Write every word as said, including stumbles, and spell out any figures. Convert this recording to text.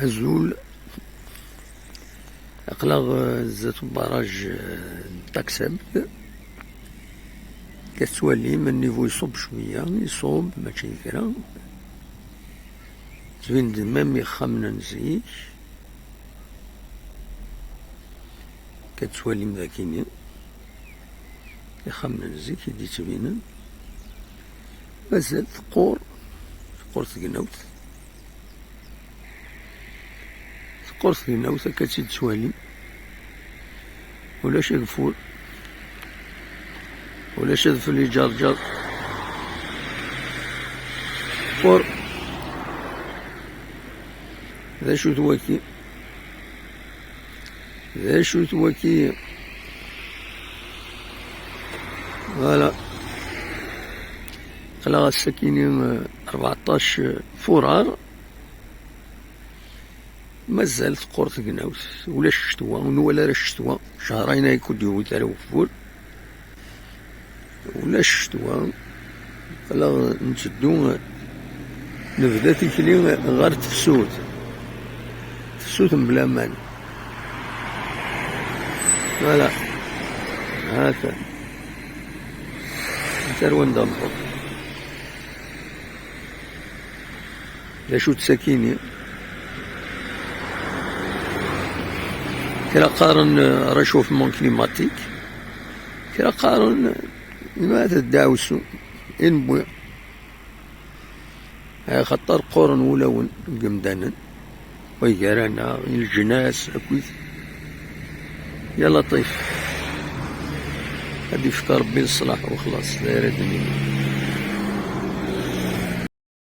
Azul. Aql-aɣ, eh, zdat ubaraj, eh, n Taksab. Ka tettwalim, nnivu iṣubb cwiya, iṣubb, mačči d kra. Ttbin-d même ixxamen n zik. Ka tettwalim dagini, ixxamen n zik i d-yettbinen. Mazal teqqur, teqqur tegnawt. Teqqur tegnawt, akka tt-id-tettwalim. Ulac ageffur. Ulac adfel iǧerǧer. Teqqur. D acu-t waki? D acu-t waki? Voilà. Aql-aɣ ass-akini, eh, rbeɛṭac furar. Mazal teqqur tegnawt. Ulac ccetwa, ur nwala ara ccetwa. Cehrayen ay kud-yewwit ara ugeffur. Ulac ccetwa. Aql-aɣ ntteddu, nebda tikli ɣer tefsut. Tefsut mebla aman. Voilà. Hata. Anta ar wanda newweḍ? D acu-tt sakini? Kra qqaren, euh, réchauffement climatique. Kra qqaren, euh, ma d ddaɛwessu i newwi. Axaṭer qquren wulawen n yemdanen, way gar-aneɣ, i leǧnas akkit. Ya Laṭif. Ad d-ifk Ṛebbi leṣlaḥ u xlaṣ, d ayen ara d-nini.